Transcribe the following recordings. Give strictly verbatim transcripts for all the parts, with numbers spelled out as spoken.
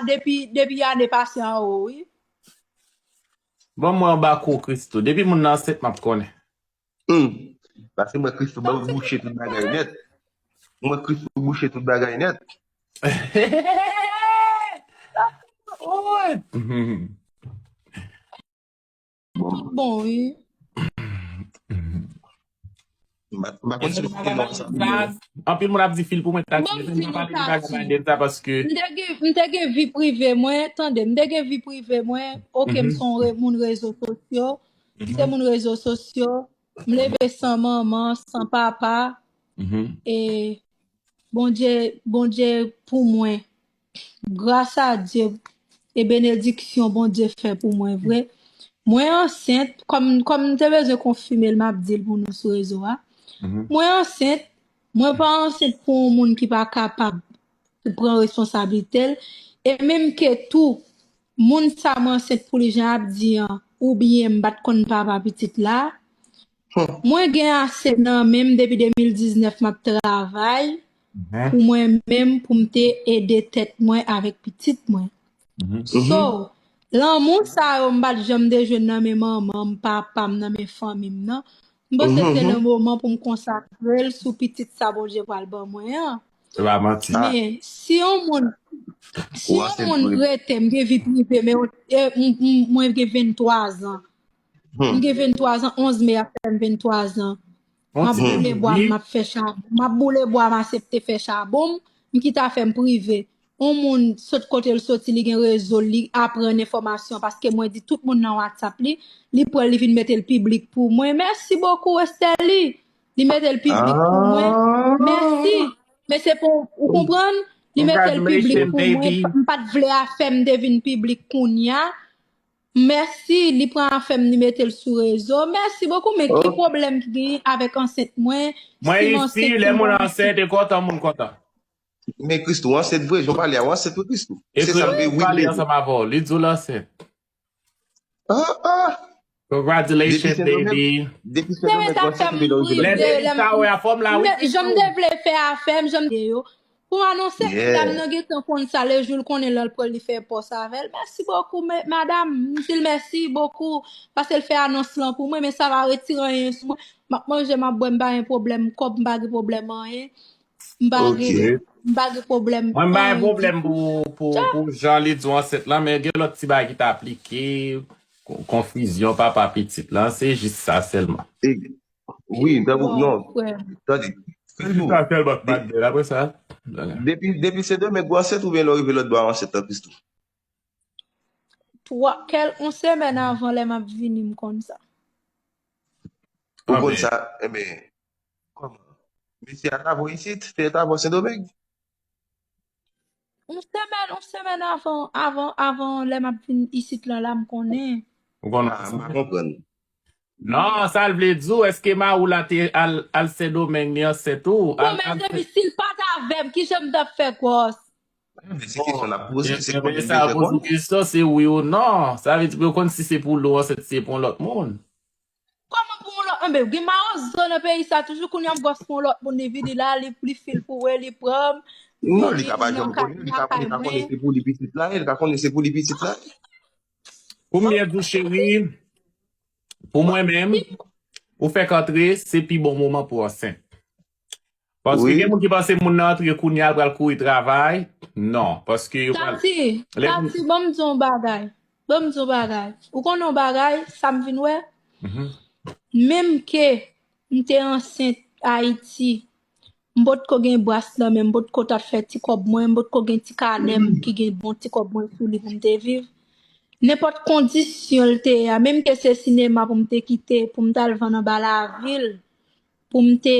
depi, depi ane pase anwo, wi. Bon, mwen anba kou Christoo. Depi moun nan ansent, m ap konnen. Hmm. Paske mwen Christoo bouche tout bagay nèt. Mwen Christoo bouche tout bagay nèt. Oh, Bon, wi. M pa konn si w te nan sa. Anpil moun ap di fil pou mwen ta. Bon, m di nou sa, paske m te gen vi prive mwen, tande, m te gen vi prive mwen, oke, m se yon moun rezo sosyo, m se moun rezo sosyo, m leve san manman, san papa, e Bondye, Bondye pou mwen. Gras a Dye e benediksyon Bondye fè pou mwen vre. Mwen ansent, kòm, kòm m te bezwen konfime l, m ap di l pou nou sou rezo a. Mwen ansent, mwen pa ansent pou yon moun ki pa kapab pran responsablite l. E menm ke tou, moun sa mwen ansent pou li jan ap di an, oubyen m pa t konn papa pitit la, Mwen gen ase nan men m depi de mil diznèf m ap travay pou mwen menm, pou m te ede tèt mwen avèk pitit mwen. So, lanmou sa yo m pa t janm te jwenn nan men manman m, papa m, nan men fanmi m nan. M panse se le moman pou m konsakre l sou pitit sa Bondye pral ban mwen an. Se pa manti. Men si yon moun, si yon moun rete, m gen vi prive, men mwen gen venntwa zan. M gen venntwa zan, onz me a fè m venntwa zan. M ap boule bwa, m ap fè chabon. M ap boule bwa, m asepte fè chabon m. M kite afè m prive. Yon moun sot kote l soti, li gen rezo l, li aprann enfòmasyon paske mwen di tout moun nan WhatsApp li, li pran l, li vin mete l piblik pou mwen. Mèsi bokou Esterlie. Li mete l piblik pou mwen. Mèsi. Men se pou ou konprann, li mete l piblik pou mwen. M pa t vle afè m te vin piblik kounya. Mèsi, li pran afè m, li mete l sou rezo. Mèsi bokou, men ki pwoblèm ki genyen avèk ansent mwen? Mwen isi, lè moun ansent, e kontan moun kontan. Men Christoo, w ansent vre, jan w pale a, w ansent wi Christoo. Se sa m te pale ansanm avè w, li di w l ansent. Ah, ah. Congratulations, baby. Depi Sendomeng, w ansent vre, lè w rive la. Lè sa wè a fòm la, wi. Jan m te vle fè afè m, jan m te yo. Pou m anonse, dam nan gentan konn sa, lejou l konnen lè l pran li fè pòs avè l. Mèsi bokou, madam. M di l mèsi bokou, paske l fè anons lan pou mwen, men sa pa retire anyen sou mwen. M ap manje, m ap bwè, m pa gen pwoblèm kòb, m pa gen pwoblèm anyen. M pa gen, m pa gen pwoblèm. Mwen m pa gen pwoblèm pou, pou, pou jan li di w ansent lan, men gen lòt ti bagay ki ta aplike, konfizyon papa pitit lan, se jis sa sèlman. Wi, tankou, non. Tande. Christoo. Apre sa. Depi, depi Sendomeng ou ansent oubyen lè w rive lòtbò a w ansent, Christoo? Twa, kèl, yon semèn avan lè m ap vini, m konn sa. Ou konn sa, enben, kòman? Mesye a t avè w isit, te t avè w Sendomeng? Yon semèn, yon semèn avan, avan, avan lè m ap vin isit lan la, m konnen. Ou konnen. Ah, m pa konprann. Non, sa l vle di w, èske mari w la te al, al Sendomeng, li ansent tou? Bon, mezanmi, si l pa t avè m, kijan m t ap fè gwòs? Men se kesyon l ap poze, se konbyen l bezwen konn. Kesyon, se wi ou non. Sa vle di pou yo konn si se pou li w ansent, si se pou yon lòt moun. Kòman pou yon lòt? Anben, gen mawozo nan peyi sa, toujou kounye a m gwòs pou yon lòt moun, li vini la, li, li fil pou mwen, li pran m. Non, li ka pa janm konnen, li ka konnen, li ka konnen se pou li pitit la ye, li ka konnen se pou li pitit la ye. Pou m byen di w, cheri, pou mwen menm, ou fèk antre, se pi bon moman pou w ansent. Paske gen moun ki panse moun nan antre kounye a, l pral kouri travay. Non, paske yo pral... Tati, Tati, ban m di w yon bagay. Ban m di w yon bagay. Ou konnen yon bagay, sa m vin wè? Menm ke m te ansent Ayiti, m potko gen bras nan men m, m potko t ap fè ti kòb mwen, m potko gen ti kanè m ki gen bon ti kòb mwen sou li pou m te viv. Nenpòt kondisyon l te ye a, menm ke se sinema pou m te kite, pou m t al vann anba lavil, pou m te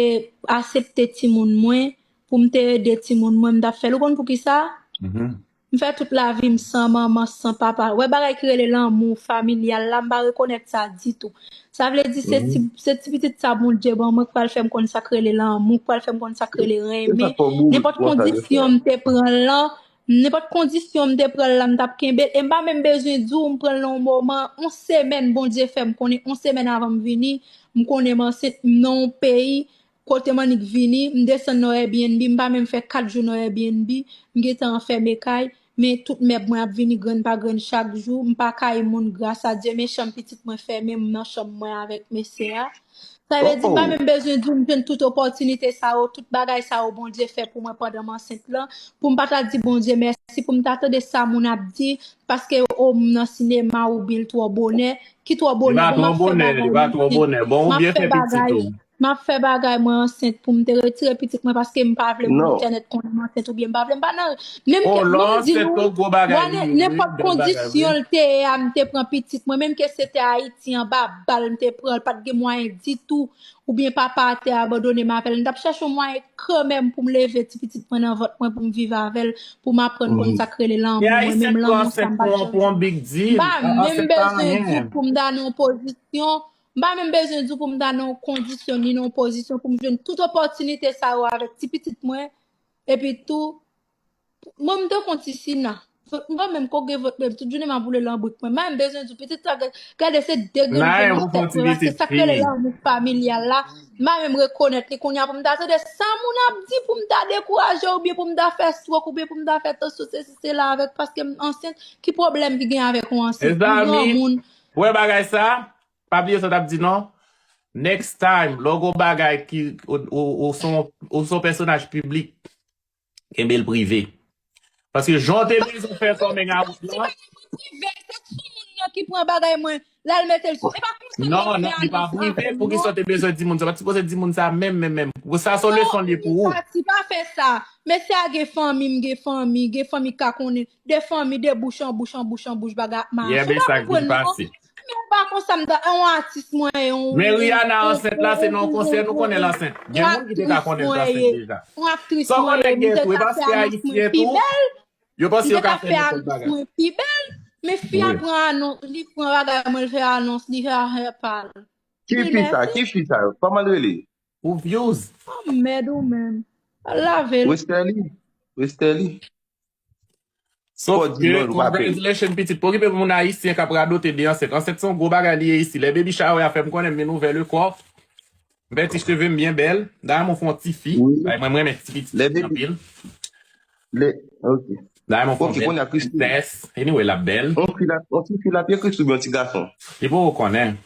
asepte timoun mwen, pou m te ede timoun mwen, m t ap fè l. Ou konn poukisa? M fè tout lavi m san manman, san papa. Wè bagay ki rele lanmou familyal la, m pa rekonèt sa ditou. Sa vle di se ti, se ti pitit sa Bondye ban mwen k pral fè m konn sa k rele lanmou, k pral fè m konn sa k rele renmen. Nenpòt kondisyon m te pran l lan, nenpòt kondisyon m te pran l la, m t ap kenbe l. E m pa menm bezwen di w, m pran l nan yon moman, yon semèn, Bondye fè m konnen, yon semèn avan m vini, m konnen m ansent, m nan yon peyi, kote m annik vini, m desann nan Airbnb, m pa menm fè kat jou nan Airbnb, m gentan anfème kay, men tout mèb mwen ap vini grenn pa grenn chak jou. M pa kay moun, gras a Dye, men chanm pitit mwen fèmen, m nan chanm mwen avèk mesye a. Sa vle di, m pa menm bezwen di w, m jwenn tout opòtinite sa yo, tout bagay sa yo Bondye fè pou mwen pandan m ansent lan, pou m pa ta di Bondye mèsi, pou m ta tande sa moun ap di, paske o m nan sinema oubyen l twò bonè, ki twò bonè, bon, m ap fè bagay mwen ansent. M ap fè bagay mwen ansent pou m te retire pitit mwen paske m pa vle moun entènèt konnen m ansent oubyen m pa vle, m pa nan menm ke, mwen di nou, nenpòt kondisyon l te ye a, m te pran pitit mwen, menm ke se te Ayiti anba bal, m te pran l, pa t gen mwayen ditou, oubyen papa a te abandone m avè l, m t ap chèche yon mwayen kanmenm pou m leve ti pitit mwen nan vant mwen, pou m viv avè l, pou m aprann konn sa k rele lanmou, mwen menm lanmou sa m pa t janm. M pa menm bezwen di pou m ta nan yon pozisyon, m pa menm bezwen di pou m ta nan yon kondisyon ni nan yon pozisyon pou m jwenn tout opòtinite sa yo avèk ti pitit mwen. Epi tou, mwen m tankou yon ti sina. M pa menm koke vant mwen, tout jounen m ap boule lanbrik mwen. M pa menm bezwen di pitit sa, gade se de grenn fèy nan tèt mwen, paske sa k rele lanmou familyal la, m pa menm rekonèt li kounye a pou m ta tande sa moun ap di, pou m ta dekouraje oubyen pou m ta fè swòk oubyen pou m ta fè tansyon, sesi sela avèk, paske m ansent, ki pwoblèm ki gen avèk yon ansent? Ou granmoun. Ou wè bagay sa? Pa bliye sa w t ap di non. Next time, lè w gen yon bagay ki, ou, ou, ou se yon, ou se yon pèsonaj piblik, kenbe l prive. Paske jan w te bezwen fè kòm en a wout lan. Prive, se sou moun nan ki pran bagay mwen, l al mete l sou. E pa konsa non, non, li pa prive. Poukisa w te bezwen di moun sa? Pa t sipoze di moun sa menm, menm, menm. Pou sa, se yon leson li ye pou ou. Sa, si pa fè sa. Mesye a gen fanmi, m gen fanmi, gen fanmi k ka konnen. De fanmi, de bouch an bouch, an bouch an bouch, bagay ap mache. Ou pa konprann non. Men ou pa konsa, m ta, yon atis mwen ye, yon, men Rihanna ansent la, se nan yon konsè nou konnen l ansent. Gen moun ki te ka konnen l ansent deja. Yon aktris mwen ye, m te ka fè anons mwen pi bèl. Yo panse yo ka fè nenpòt bagay. Mwen pi bèl, men fi a pran anons, li pran bagay mwen, li fè anons, li fè afè pa l. Ki fi sa? Ki fi sa? Kòman l rele? Pou views. Oh, mèd ou menm. Al lave l. Westerlie. Westerlie. Sof ke, congratulations, pitit. Pa okipe moun ayisyen k ap radote de ansent. Ansent se yon gwo bagay li ye isi. Lè baby shower a fè m konnen m vin ouvè le kò. M fè ti cheve m byen bèl. Dayè mwen fè yon ti fi. Dayè mwen, mwen renmen ti pitit anpil. Dayè mwen fè yon bèl prensès. Anyway, l ap bèl. Yon ti fi l ap ye Christie oubyen yon ti gason? Li poko konnen.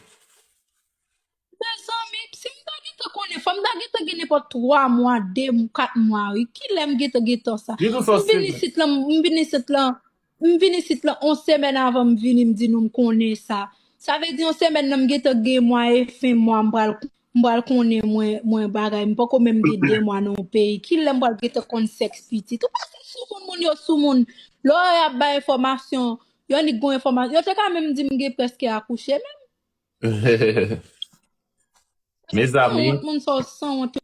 Mezanmi, si m ta gentan konnen, fò m ta gentan gen nenpòt twa mwa, de mwa, kat mwa, wi. Kilè m gentan gen tan sa? M vin isit lan, m vin isit lan, m vin isit lan yon semèn avan m vini, m di nou m konnen sa. Sa vle di yon semèn nan m gentan gen mwa e fen mwa m pral, m pral konnen mwen, mwen bagay. M poko menm gen de mwa nan yon peyi. Kilè m pral gentan konn sèks pitit? Ou panse soumoun, moun yo soumoun. Lè y ap bay enfòmasyon, yo annik gon enfòmasyon. Yo te ka menm di m gen prèske akouche menm. Mezanmi. Sanwont, moun sa w sanwont,